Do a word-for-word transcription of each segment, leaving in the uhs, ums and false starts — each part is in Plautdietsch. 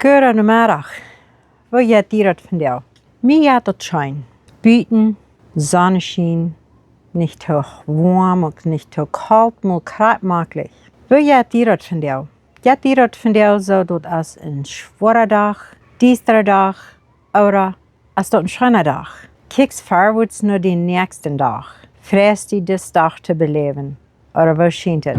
Gooden Nomeddach. Woo jeit die daut vondoag? Mie jeit daut scheen. Buten, Sonneschien, nich too woam, uk nich too kolt, mau krakjt maklich. Woo jeit die daut vondoag? Jeit die daut vondoag soo, daut es een schwoara Dach, diestra Dach, ooda es daut een scheena Dach? Kjikjst verwoats no dän näakjsten Dach. Freist die dis Dach to beläwen? Ooda woo schient et?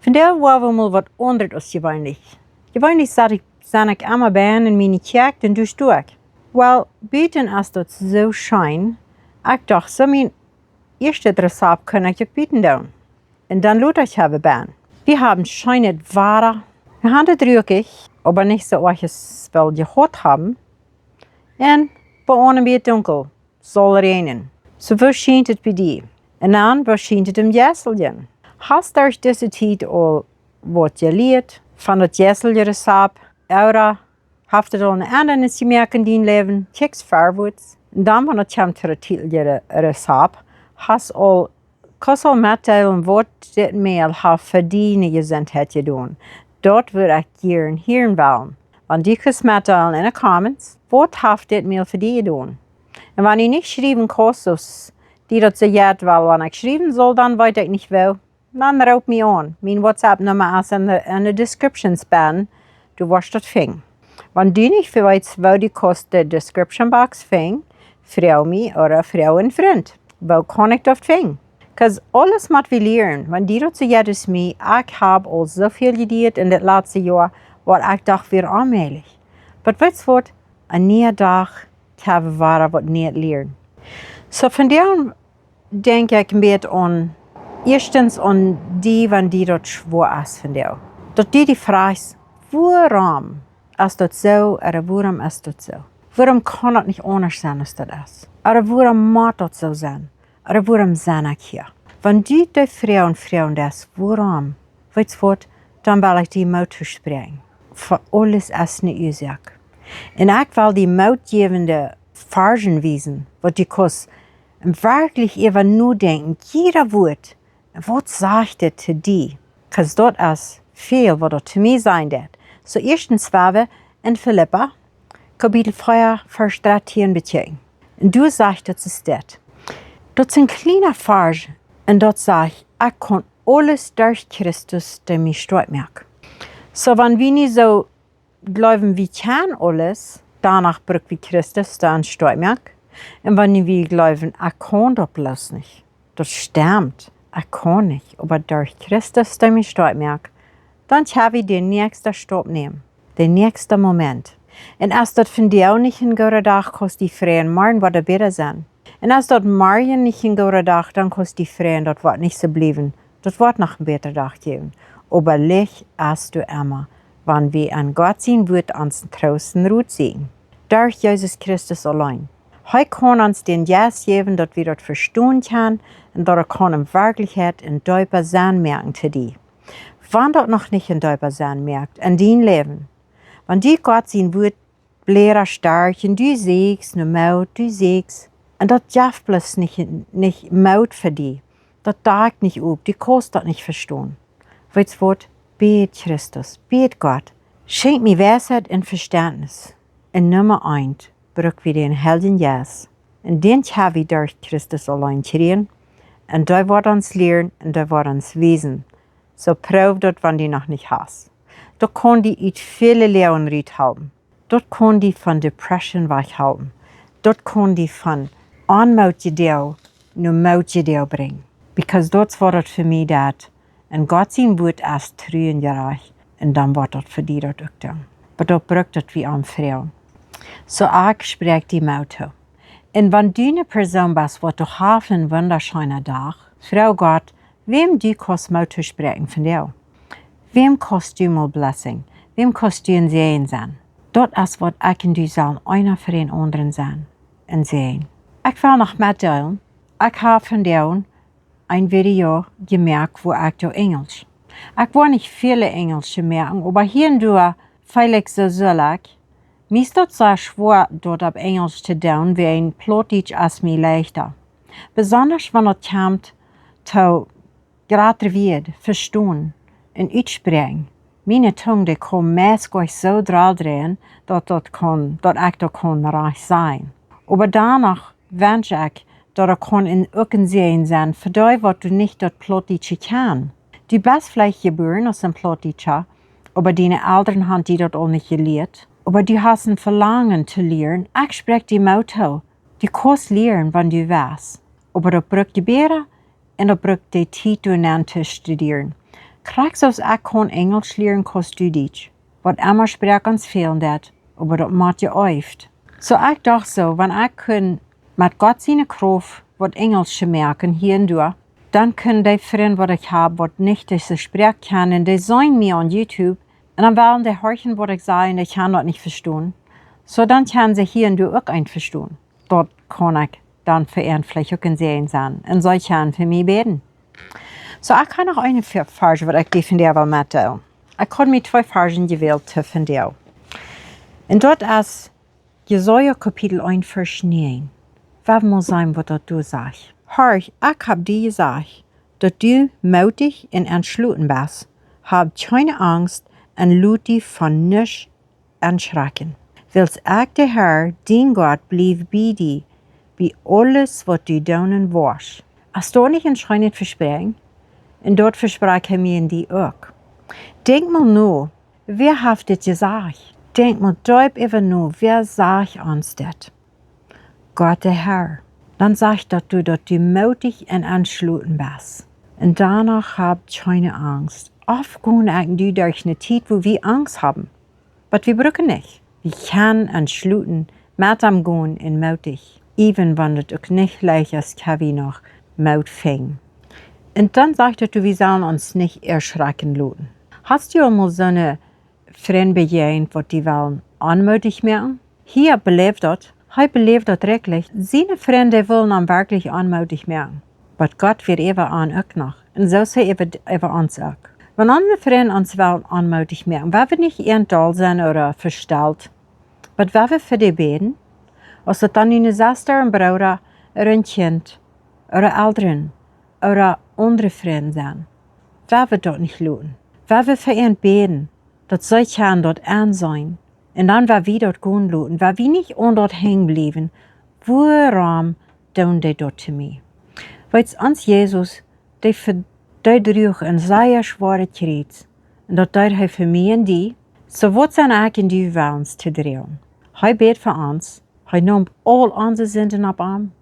Vondoag woa wie mol waut aundret aus jeweenlich. Jeweenlich sat ekj, sie ekj emma bennen en miene Kjäakj un doa sto ekj. Well, buten es daut soo scheen. Ekj docht, soo mien ieeschtet Rezapt kunn ekj uk buten doonen. Un dan lot ekj haben bennen. Wie haben scheenet Wada. Wie haben daut drock, oba nich soo aus wie jehaut haben. Un bie ons bie daut dunkel, saul räajnen. Soo, woo schient et bie die? Un dan, woo schient et em Jeisteljen? Hast du derch dise Tiet aul waut jelieet von daut Jeistelje Rezapt? Ooda haft et aul eene Endrunk jemoakt en dien Läwen? Kjikjst verwoats. Un dan, wan et kjemt to daut Titel Re-, Rezapt, hast aul, kaust aul metdeelen waut dit Mäl haft fa diene Jesuntheit jedonen. Daut wudd ekj jieren hieren wellen. Wan du kaust metdeelen en de comments, waut haft dit Mäl fa die jedonen? Un wan du nich schriewen kaust, aus die daut soo jeit, well, wan ekj schriewen saul, dan weet ekj nich woo. Dan roop mie aun. Mien WhatsApp Numma es en de, en de descriptions bennen. Du woascht daut finjen. Wan du nich weetst, woo du kaust de description box finjen, froag mie ooda froag een Frint. Woo kaun ekj daut finjen? 'Cause aules mott wie lieren. Wan die daut soo jeit aus mie, ekj hab aul soo väl jelieet en dit latste Joa, waut ekj docht wia onmäajlich. Oba weetst waut? Een niea Dach, ekj hab wada waut Nieet lieren. Soo, vondoag denkj ekj een bät aun, ieeschtens aun die, wan die daut schwoa es vondoag. Daut du die froagst, wuarom es daut soo, ooda wuarom es daut soo? Wuarom kaun daut nich aundasch sennen aus daut es? Ooda wuarom mott daut soo sennen? Ooda wuarom sie ekj hia? Wan du die froagst, froagst, wuarom? Weetst waut? Dan well ekj die Moot toospräakjen. Fa aules es eene Uasoak. Un ekj well die mootjäwende Varzen wiesen, waut du kaust werkjlich äwa nodenkjen, jieda Wuat, waut sajcht et to die? 'Cause daut es väl, waut daut to mie sajen deit. Soo, ieeschtens woa wie en Filippa, Kapitel vea, Varsch dartieen bekjikjen. Un doa sajcht et soo dit. Daut es een kjliena Varsch, un daut sajcht: Ekj kaun aules derch Christus, dee mie stoakj moakt. Soo, wan wie nu soo jleewen, wie kjennen aules, dan bruck wie Christus, dee ons stoakj moakt. Un wan wie jleewen, ekj kaun daut bloos nich, daut stemt, ekj kaun nich, oba derch Christus, dee mie stoakj moakt, dan kjenn wie dän näakjsten Staup nämen, dän näakjsten Moment. Un aus daut vondoag nich een gooda Dach, kaust die froagen, morjen woat et bäta sennen. Un aus daut morjen nich een gooda Dach, dan kaust die froagen, daut woat nich soo bliewen. Daut woat noch een bätra Dach jäwen. Oba Licht es doa emma, wan wie aun Gott sien Wuat onsen Troost un Rot sieekjen. Derch Jesus Christus auleen. Hee kaun ons dän Jeist jäwen, daut wie daut vestonen kjennen un daut et kaun en Werkjlichkjeit een deepa Senn moaken to die. Wan daut noch nich een deepa Senn moakt en dien Läwen, wan du Gott sien Wuat blädasch derch un du sieekjst no Moot, du sieekjst, un daut jeft bloos nich, nich Moot fa die. Daut dakjt nich opp, du kaust daut nich vestonen. Weetst waut? Bäd Christus, bäd Gott, schenkj mie Weisheit un Vestentnis. Un Numma eent, bruck wie dän Heiljen Jeist. Un dän kjenn wie derch Christus auleen kjrieen. Un dee woat ons lieren un dee woat ons wiesen. Soo proow daut, wan du noch nich hast. Daut kaun die ut väle Loagen rut halpen. Daut kaun die von Depression wajchhalpen. Daut kaun die von Oamoot jedoag no Moot jedoag brinjen. Because daut es waut et fa mie deed. Un Gott sien Wuat es tru un jerajcht. Un dan woat daut fa die daut uk doonen. Oba daut brukt daut wie aunfroagen. Soo, ekj spräakj die Moot too. Un wan du eene Persoon best, waut du hast een wundascheena Dach, froag Gott, wäm du kaust Moot toospräakjen vondoag. Wäm kaust du mol blessing? Wäm kaust du een Säajen sennen? Daut es waut ekj un du sellen, eena fa dän aundren sennen. Een Säajen. Ekj well noch metdeelen, ekj hab vondoag een Video jemoakt, wua ekj doo Enjelsch. Ekj woa nich väle Enjelsche moaken, oba hia un doa feel ekj soo, sull ekj. Mie es daut sea schwoa, daut opp Enjelsch to doonen, wiels Plautdietsch es mie leichta. Besondasch wan daut kjemt to jratre Wieed vestonen un utspräakjen. Miene Tung, dee kaun meist nich soo doll dreien, daut daut kaun, daut ekj daut kaun rajcht sajen. Oba doano wensch ekj, daut ekj kaun en, uk een Säajen sennen fa dee, waut doa nich daut Plautdietsche kjanen. Du best veleicht jebuaren aus een Plautdietscha, oba diene Elren haben die daut aul nich jelieet. Oba du hast een Velangen to lieren. Ekj spräakj die Moot too. Du kaust lieren, wan du west. Oba daut brukt Jebäda un daut brukt de Tiet, doano to studieren. Krakjt soo aus ekj kaun Enjelsch lieren, kaust du Dietsch. Waut emma Sproak ons fält, daut, oba daut mott jeeeft. Soo ekj docht soo, wan ekj kunn met Gott siene Krauft waut Enjelsch moaken hia un doa, dan kjennen dee Frind, waut ekj hab, waut nich dise Sproak kjanen, dee seenen mie aun YouTube, un dan wellen dee horchen, waut ekj saj, un dee kjennen daut nich vestonen. Soo dan kjennen see hia un doa uk eent vestonen. Daut kaun ekj dan fa an veleicht uk een Säajen sennen. Un see kjennen fa mie bäden. Soo, ekj hab noch een Ve-, Varsch, waut ekj die vondoag well metdeelen. Ekj hab mie twee Varschen jewält to vondoag. Un daut es Jesaja Kapitel eent, Varsch näajen. Wie wellen mol seenen, waut daut doa sajcht. Horch, ekj hab die jesajcht, daut du mootich un entschloten best. Hab kjeene Angst un lot die von nuscht enschrakjen. Wiels ekj, de Herr, dien Gott, bliew bie die, bie aules, waut du doonen woascht. Es daut nich een scheenet Vespräakjen? Un daut vesprakjt hee mie un die uk. Denkj mol no, wäa haft dit jesajcht? Denkj mol deep äwa no, wäa sajcht ons dit? Gott, de Herr. Dan sajcht daut du, daut du mootich un entschloten best. Un doano hab kjeene Angst. Oft go ekj un du derch eene Tiet, wua wie Angst haben. Oba wie brucken nich. Wie kjennen entschloten met am gonen un mootich. Iewen wan daut uk nich leicht es, kjenn wie noch Moot finjen. Un dan sajcht daut du, wie sellen ons nich erschrakjen loten. Hast du aul mol soone Frind bejäajent, waut die wellen onmootich moaken? Hiob beläft daut, hee beläft daut werkjlich. Siene Frind wullen am werkjlich onmootich moaken. Oba Gott wia äwa an uk noch. Un soo es hee äwa, äwa ons uk. Wan onse Frind ons wellen onmootich moaken, woa wie nich irjent doll sennen ooda vestalt, oba woa wie fa dee bäden, aus daut dan eene Sesta, een Brooda, ooda een Kjint, ooda Elren, ooda aundre Frind sent. Woa wie daut nich loten. Woa wie fa an bäden, daut see kjennen daut enseenen. Un dan woa wie daut gonen loten, woa wie nich aun daut henjen bliewen. Wuarom doonen dee daut to mie? Weetst, ons Jesus, dee ve-, dee druach een sea schwoaret Kjriez. Un daut deed hee fa mie un die. Soo waut sent ekj un du wellens to droagen? Hee bäd fa ons. Hee neem aul onse Sinden opp am.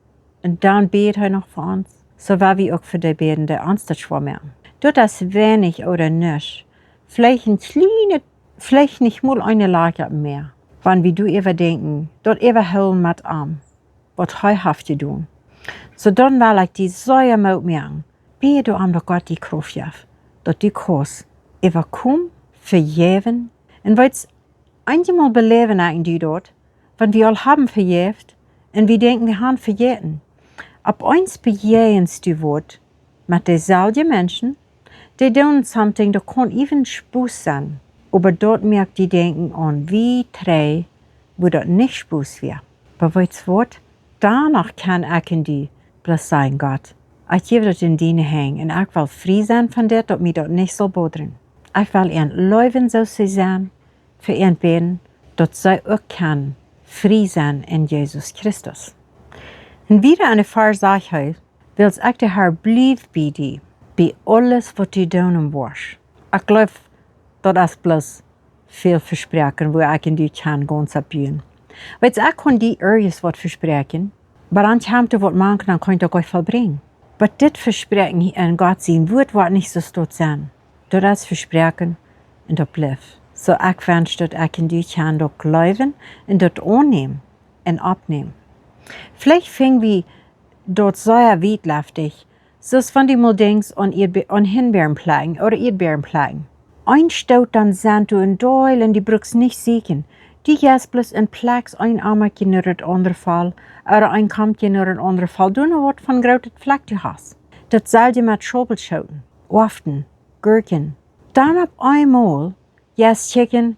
Un dan bäd hee noch fa ons. Soo woa wie uk fa dee bäden, dee ons daut schwoa moaken. Daut es weinich ooda nuscht. Veleicht een kjlienet, veleicht nich mol eene Lage mea. Wan wie doa äwadenkjen, daut äwahoolen met am, waut hee haft jedonen. Soo dan well ekj die sea Moot moaken. Bäd doaromm, daut Gott die Krauft jeft, daut du kaust äwakomen, vejäwen. Un weetst, eenjemol beläwen ekj un du daut, wan wie aul haben vejäft un wie denkjen, wie haben vejäten. Opp eemol bejäajenst du waut met deeselwje Menschen, dee doonen something, daut kaun iewen Spos sennen. Oba daut moakt die denkjen aun, woo trigj, woo daut nich Spos wia. Oba weetst waut? Doano kaun ekj un du bloos sajen: Gott, ekj jäw daut en diene Henj un ekj well frie sennen von dit, daut mie daut nich saul bodren. Ekj well an leewen, soo aus see sent, fa an bäden, daut see uk kjennen frie sennen en Jesus Christus. Un wieda en de Varsch sajcht hee: Wiels ekj, de Herr, bliew bie die, bie aules, waut du doonen woascht. Ekj jleew, daut es bloos väl Vespräakjen, wua ekj un du kjennen gaunz opp buen. Weetst, ekj kaun die irjent waut vespräakjen, oba dan kjemt doa waut mank, dan kaun ekj daut nich vollbrinjen. Oba dit Vespräakjen hia en Gott sien Wuat woat nich soo stoakj sennen. Daut es Vespräakjen un daut blift. Soo ekj wensch, daut ekj un du kjennen daut jleewen un daut aunnämen un oppnämen. Veleicht finj wie daut sea wietleftich, soo aus wan du mol denkjst aun Ieedbe-, aun Himbäaren plekjen ooda Ieedbäaren plekjen. Een Stoot, dan sent doa een Deel un du brukst nich sieekjen. Du jeist bloos un plekjst een Amakje no daut aundre Feld, ooda een Komkje no daut aundre Feld, doano waut von grootet Flakj du hast. Daut selwje met Schaupelschooten, Oaften, Gurkjen. Dan opp eemol, jeist kjikjen,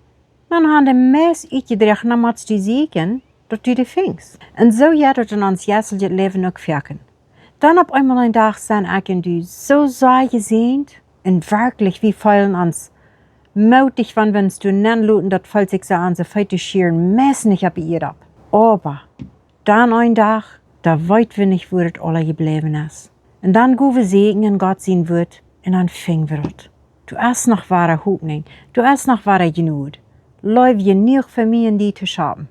dan han dee meist utjedroagen, dan motst du sieekjen, daut du dee finjst. Un soo jeit daut en ons jeistlichet Läwen uk foaken. Dan opp eemol een Dach sent ekj un du soo sea jesäajent un werkjlich, wie feelen ons mootich, wan wie ons doa nenloten, daut feelt sikj soo aun, soo feet to schieren, meist nich opp de Ieed opp. Oba dan een Dach, dan weet wie nich, wua daut aula jebläwen es. Un dan go wie sieekjen en Gott sien Wuat un dan finj wie daut. Doa es noch wada Hopninj, doa es noch wada Jnod. Leew jenuach fa mie un die to schaufen.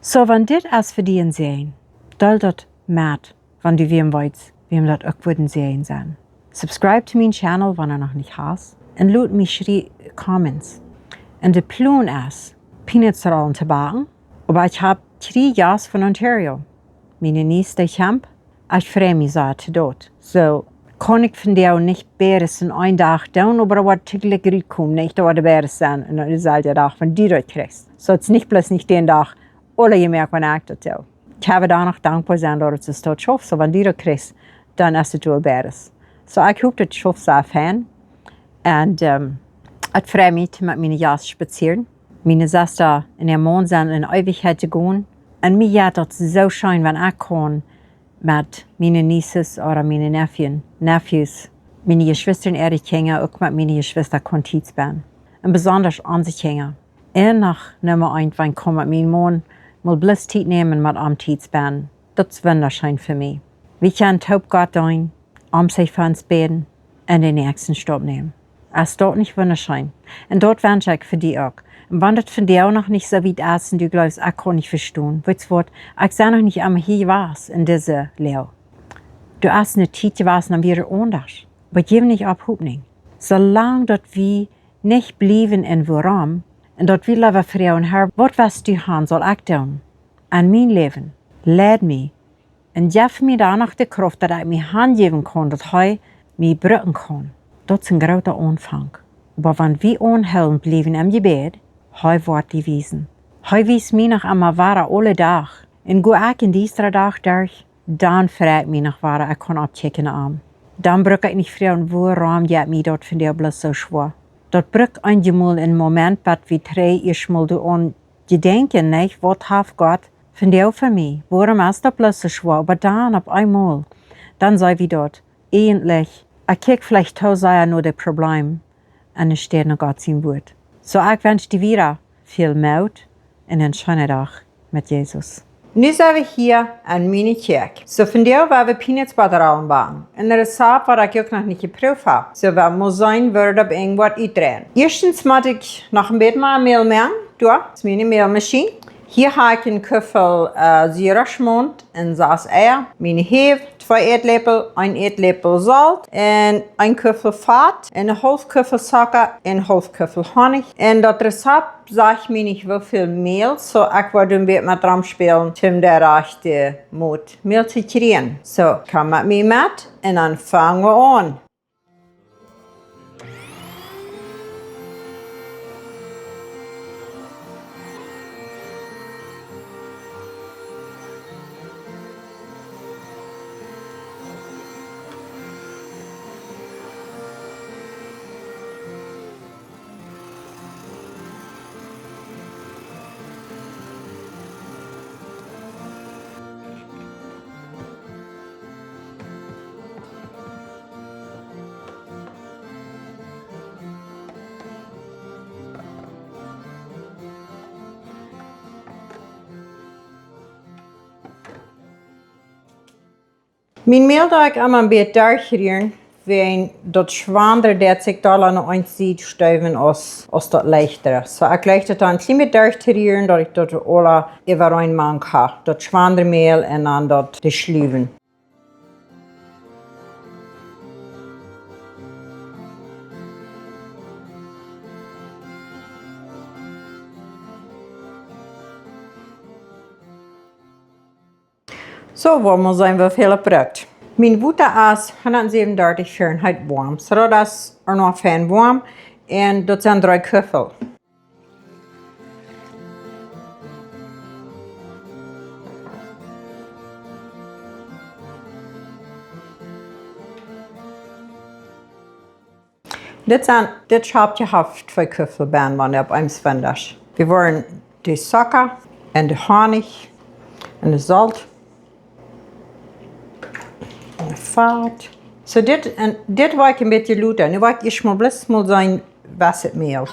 Soo, wan dit es fa die een Säajen, deel daut met, wan du wäm weetst, wäm daut uk wudd een Säajen sennen. Subscribe to mien Channel, wan du noch nich hast. Un lot mie schrie-, Comments. Un de Plon es, Peanuts Rollen to backen, oba ekj hab dree Jast von Ontario. Miene Niece, dee kjemt, ekj frei mie sea to daut. Soo, kaun ekj vondoag nich beides en een Dach doonen, oba daut woat toojelikj goot komen, nich? Daut woat beides sennen un daut es aul de Dach, wan du daut kjrichst. Soo, daut es nich bloos nich dän Dach, aule jemoakt, wan ekj daut doo. Ekj hab doa noch dankboa sennen, daut et soo schauft. Soo, wan du daut kjrichst, dan es et aul beides. Soo, ekj hop, daut schauft sea fein. Un, ehm, ekj frei mie to met miene Jast spazieren. Miene Sesta un äa Maun sent en Eewichkjeit jegonen. Un mie jeit daut soo scheen, wan ekj kaun met miene Nieces ooda miene Nephews, Nephews, miene Jeschwista äare Kjinja, uk met miene Jeschwista kaun Tiet spenden. Un besonda onse Kjinja. Un noch Numma eent, wan ekj kaun met mienen Maun mol bloos Tiet nämen, met am Tiet spenden. Daut es wundascheen fa mie. Wie kjennen toop Gott deenen, am sikj fa ons bäden un dän näakjsten Stap nämen. Es daut nich wundascheen? Un daut wensch ekj fa die uk. Un wan daut vondoag noch nich soo wiet es un du jleefst, ekj kaun nich vestonen, weetst waut, ekj sie noch nich emma hia jewast en dise Loag. Doa es eene Tiet jewast, dan wia et aundasch. Oba jeff nich opp Hopninj. Soo lang daut wie nich bliewen en wuarom, un daut wie leewa froagen: Herr, waut west du han, saul ekj doonen en mien Läwen? Leid mie. Un jeff mie dan noch de Krauft, daut ekj mie hanjäwen kaun, daut hee mie brucken kaun. Daut es een groota Aunfank. Oba wan wie aunhoolen bliewen em Jebäd, hee woat die wiesen. Hee wiest mie noch emma wada aule Dach. Un go ekj een diestra Dach derch, dan frei ekj mie noch wada, ekj kaun oppkjikjen no am. Dan bruck ekj nich froagen, wuarom jeit mie daut vondoag bloos soo schwoa. Daut brukt eenjemol een Moment, bat wie trigj ieescht mol doaraun jedenkjen, nich? Waut haft Gott vondoag fa mie? Wuarom es daut bloos soo schwoa? Oba dan opp eemol, dan see wie daut, eejentlich, ekj kjikj veleicht too sea no de Problem un enne Städ no Gott sien Wuat. Soo, ekj wensch die wada väl Moot un een scheenen Dach met Jesus. Nu sent wie hia aun miene Kjäakj. Soo, vondoag woa wie Peanuts Butterrollen backen. Een Rezept, waut ekj uk noch nich jeprooft hab. Soo, wie motten seenen, woo daut opp irjent waut utdreien. Ieeschtens mott ekj noch een bät mea Mäl moaken. Doa es miene Mälmaschien. Hia hab ekj een Kuffel, äh, Siereschmaunt un sas Eia. Miene Häw, twee Ätläpel, een Ätläpel Solt un een Kuffel Fat un een haulf Kuffel Zocka un een haulf Kuffel Honnich. Un daut Rezept sajcht mie nich woo väl Mäl, soo ekj woa doa een bät met romspälen, om de rajchte Moot Mäl to kjrieen. Soo, komm met mie met un dan fang wie aun. Mien Mäl doo ekj emma een bät derchrieren, wiels daut Schwandre deit sikj dolla no eene Sied stuwen aus, aus daut leichtre. Soo, ekj jleich daut dan een kjlien bät derchrieren, daut ekj daut aula äwareen mank hab. Daut Schwandremäl un dan daut, de Schluwen. Soo, woa wie seenen, woo väl et brukt. Mien Wota es hundatsäwenundartich Fahrenheit woam. Soo, daut es uk noch fein woam. Un daut sent dree Kuffel. Dit sent, dit Schopkje haft twee Kuffel benn, wan opp eemol findich. Wie woaren de Zucka un de Honich un de Solt un de Fat. Soo, dit, un dit woa ekj een bät lota. Nu woa ekj ieescht mol bloos mol seenen, waut et Mäl.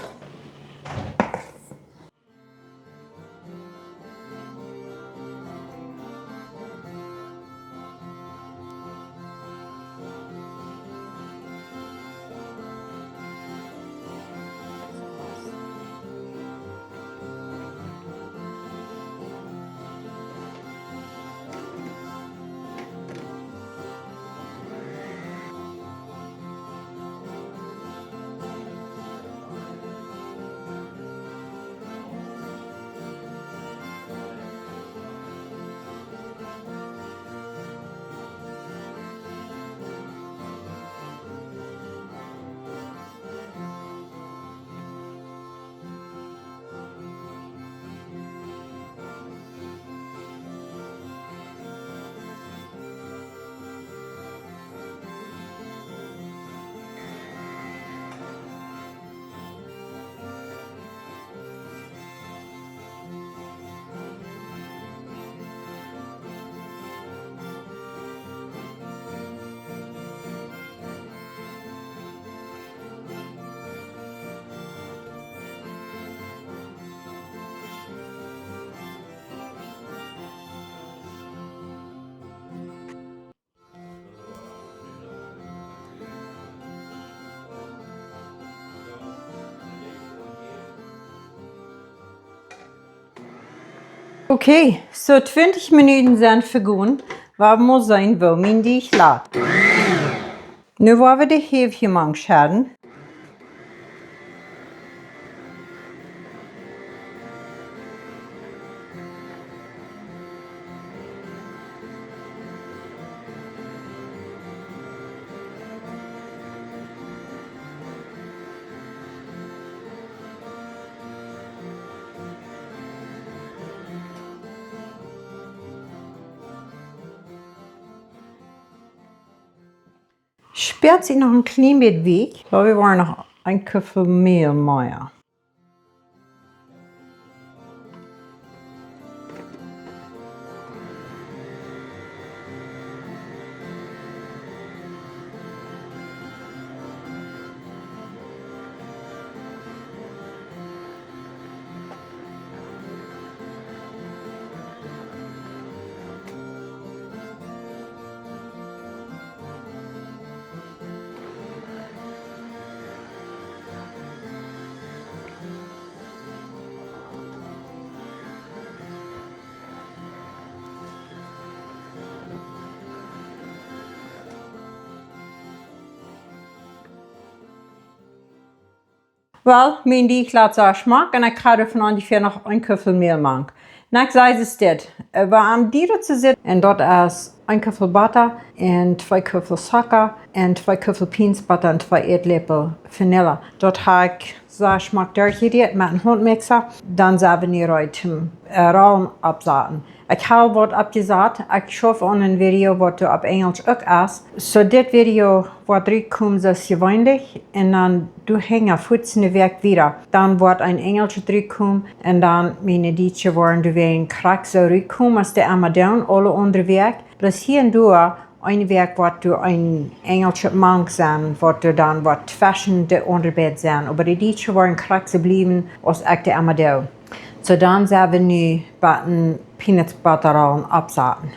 Okay, soo twintich Minuten sent vegonen. Wie woaren seenen, woo mien Deajch lat. Nu woa wie de Häw hia mank schedden. Späat sikj noch een kjlien bät weakj, oba wie woaren noch een Kuffel Mäl mea. Well, mien Deajch lat soo schmock un ekj ha doavon onjefäa noch een Kuffel Mäl mank. Un ekj saj, es dit, äh, waut aun die daut soo sitt, un daut es een Kuffel Botta un twee Kuffel Zucka un twee Kuffel Peanut Botta un twee Ätläpel Vanilla. Daut ha ekj soo schmock derchjerieet met een Handmixer. Dan sent wie nu reed toom, äh, Rollen oppsaten. Ekj ha waut oppjesat. Ekj schauf aun een Video waut doa opp Enjelsch uk es. Soo dit Video woat rutkomen soo aus jeweenlich. Un dan doa hinja fuaz ne Wäakj wieda. Dan woat een Enjelschet rutkomen. Un dan miene Dietsche woaren doawäajen krakjt soo rutkomen aus dee emma doonen, aule aundre Wäakj. Bloos hia un doa, eene Wäakj woat doa een Enjelschet mank sennen, waut doa dan woat tweschen de aundre beid sennen. Oba de Dietsche woaren krakjt soo bliewen aus ekj dee emma doo. Soo, dan sent wie nu bie de Peanut Botta Rollen oppsaten.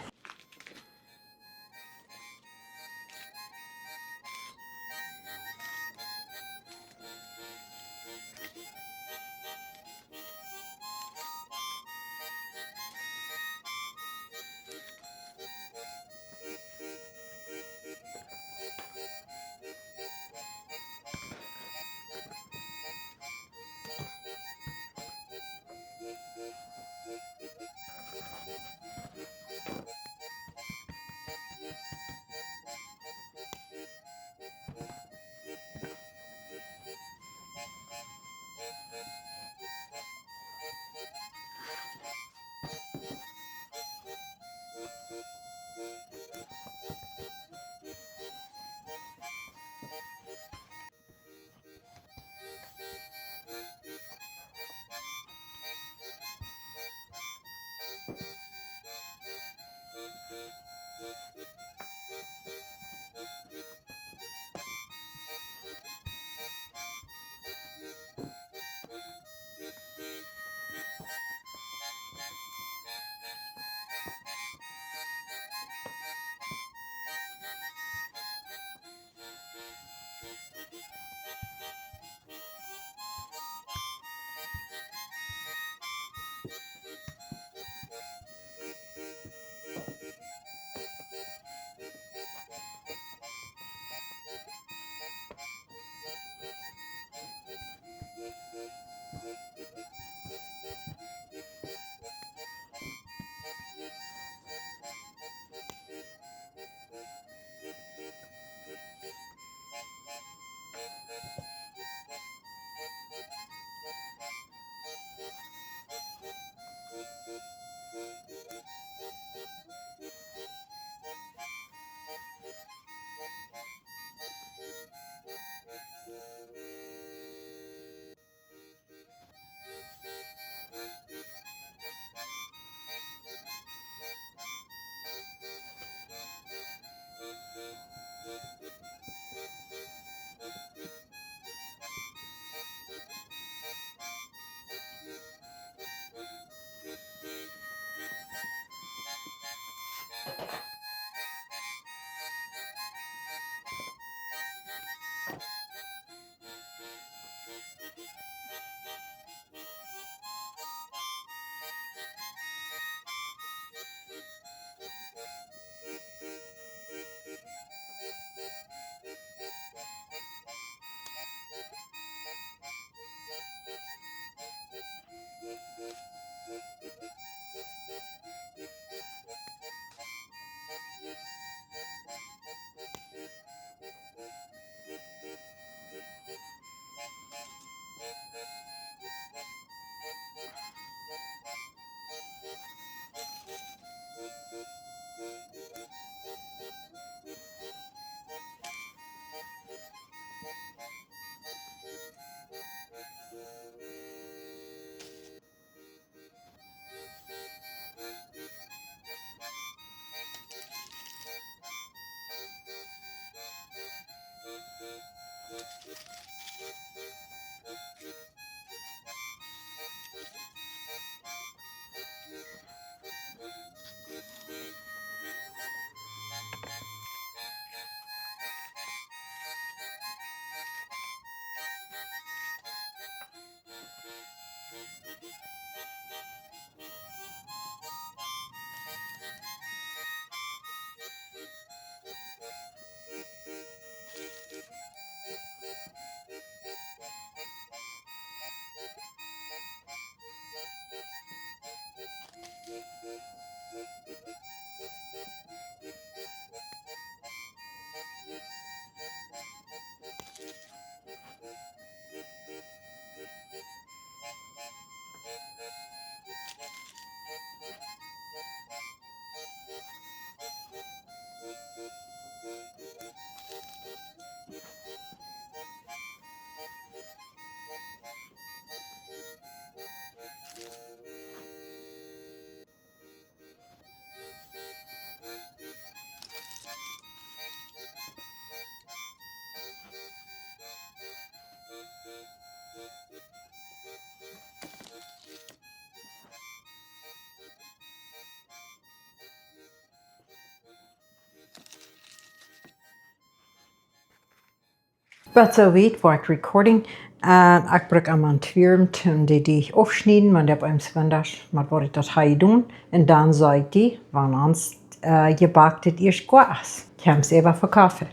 Bat soo wiet woa ekj recording. Un ekj bruk aul een Twirm toom dee Deajch aufschnieden, wan dee opp eemol wunda, mau woat daut hia doonen. Un dan saj ekj die, wan ons, äh, jebaktet ieescht goa es. Kjemt äwa fa Koffe.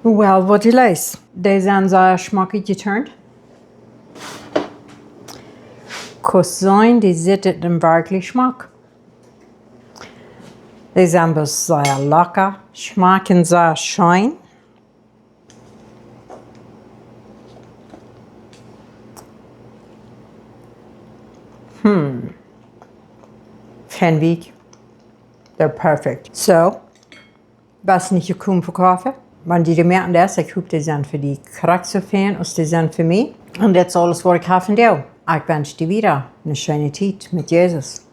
Well, waut du leist. Dee sent soo schmock jeturnt. Kaust seenen, dee sitten werkjlich schmock. Dee sent bloos sea locker, schmakjen sea scheen. Hmm. Fenwijk. They're perfect. So, best nich jekomen fa Koffe. Wan du dee moaken deist, ekj hop, dee sent fa die krakjt soo fein aus dee sent fa mie. Un daut es aules waut ekj hab fa vondoag. Ekj wensch die wada eene scheene Tiet met Jesus.